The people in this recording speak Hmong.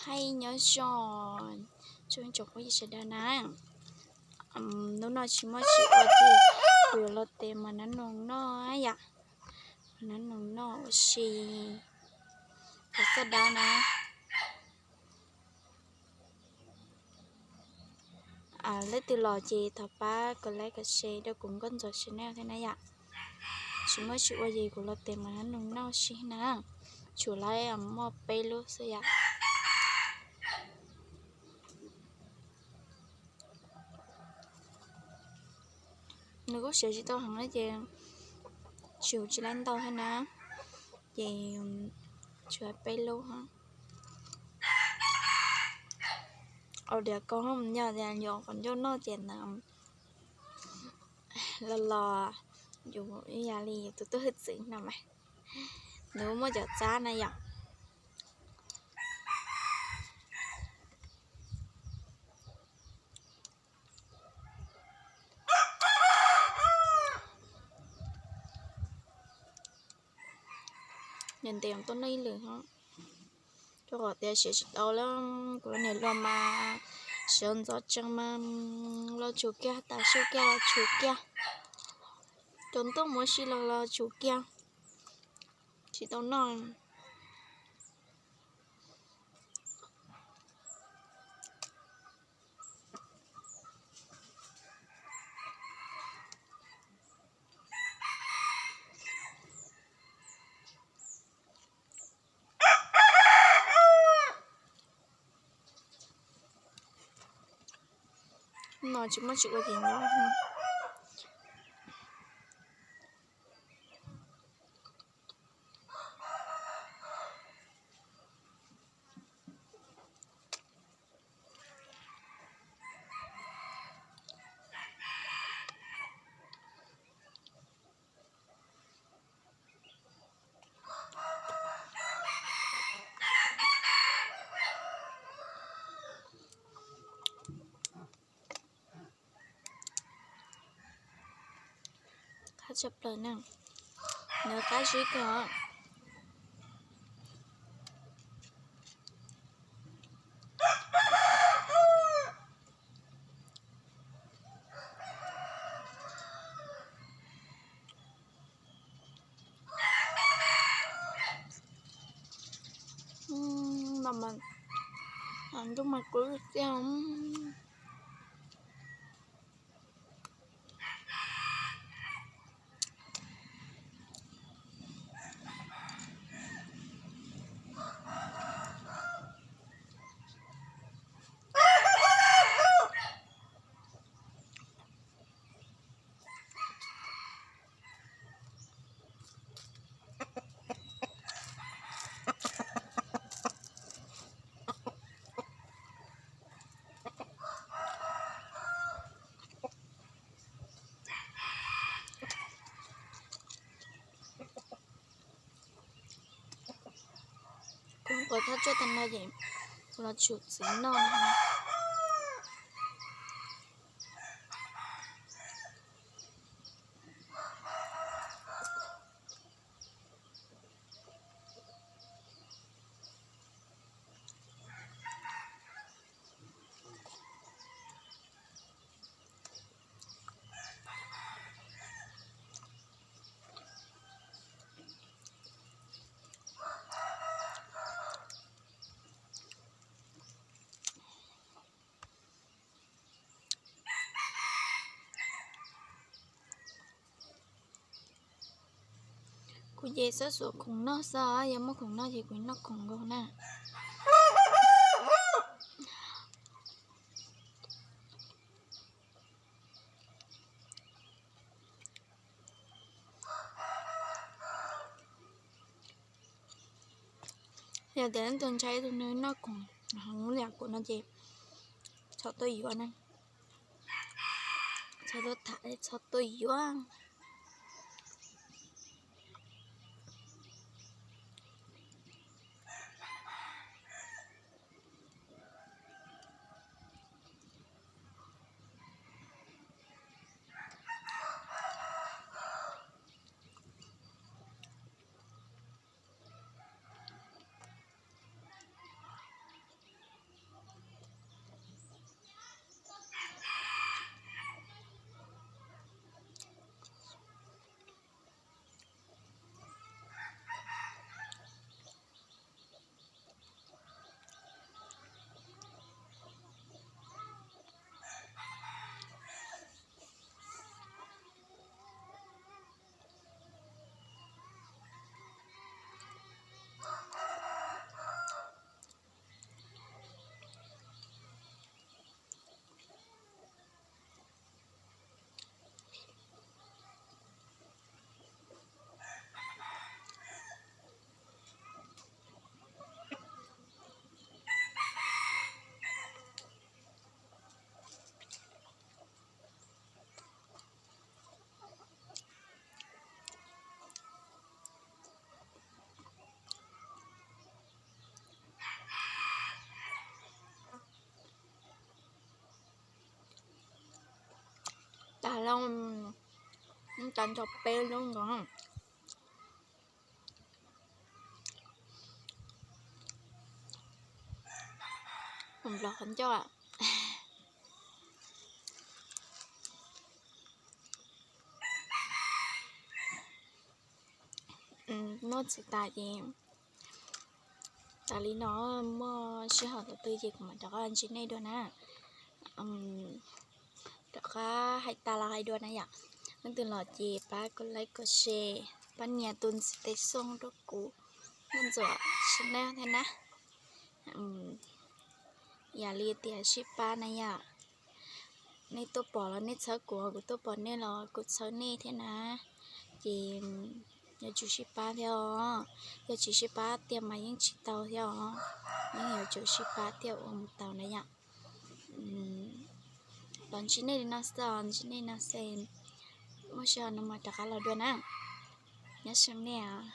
Qhaib nyob zoo tsoom phooj ywg sawv daws na. Hnub no tsis muaj tsis ua ces kuv yuav los tes mas nab noog noj yom. Nab noog noj ua si, thov txoj dab na. Leej twg los ces thov pab kom like kom share rau kuv Nkauj Ntxawm channel thiab na yom. Tsis muaj tsis ua ces kuv los tes mas nab noog noj si na. Tshuav lawv muaj peb lub xwb yom. Nws kuj siav tsis tau heev na ces tshuav tsis lab ntau thiab na. Ces tshuav peb lub. Ua diav koj yog tias yuav qhov ncauj noj ces ntawd los los yus ib yam li yus tus tub hwj txwv no mas nws muaj cov txab na yom. Nws ntev tuaj noj ib lwm, rau qhov tias siav tsis tau lawm. Kuv niam hluas mas siav ntxov tsees mas los tsum kiag, tas su kiag los tsum kiag, cov ntuj mus ua si los los tsum kiag, tsis tau noj. No tsis muaj tsis ua ces nyob. Qab tshaj plaws na, nws qab zib kawg. Ntuj mas kub tiag. Kuv ua thaj tsam tag no ces kuv los tsum txiv noj. Kuv ces xab xuas khoom noj xwb, yog muaj khoom noj ces kuv noj khoom nkaus na. Yog tias leej twg ntshai tus nws noj khoom heev li kuv no ces txhob tuaj yuav na. Txhob tuaj tham, txhob tuaj yuav. nrog peb lub nkaus. Nplos qhov ncauj. Muab txiv tas ces tas li no, muaj sij hawm thaum twg ces kuv mam rov qab ntsib nej dua na. Rov qab hais tas los hais dua na yom. Leej twg los ces pab kuv like kuv share, pab nias tus ntxiv tes xoo rau kuv, Muaj Ntxuam channel thiab na. Yam li tias sib pab na yom, nej tuaj pom los nej txhawb kuv, kuv tuaj pom nej los kuv txhawb nej thiab na. Ces yuav tsum sib pab thiab os, yog tsis sib pab tiag mas yeej tsis tau thiab os, yeej yuav tsum sib pab thiaj ua mus tau na yom. Los ntsib nej li no xwb os, ntsib nej no xwb, muaj sij hawm no mas rov qab los dua na. Nyob zoo nej os.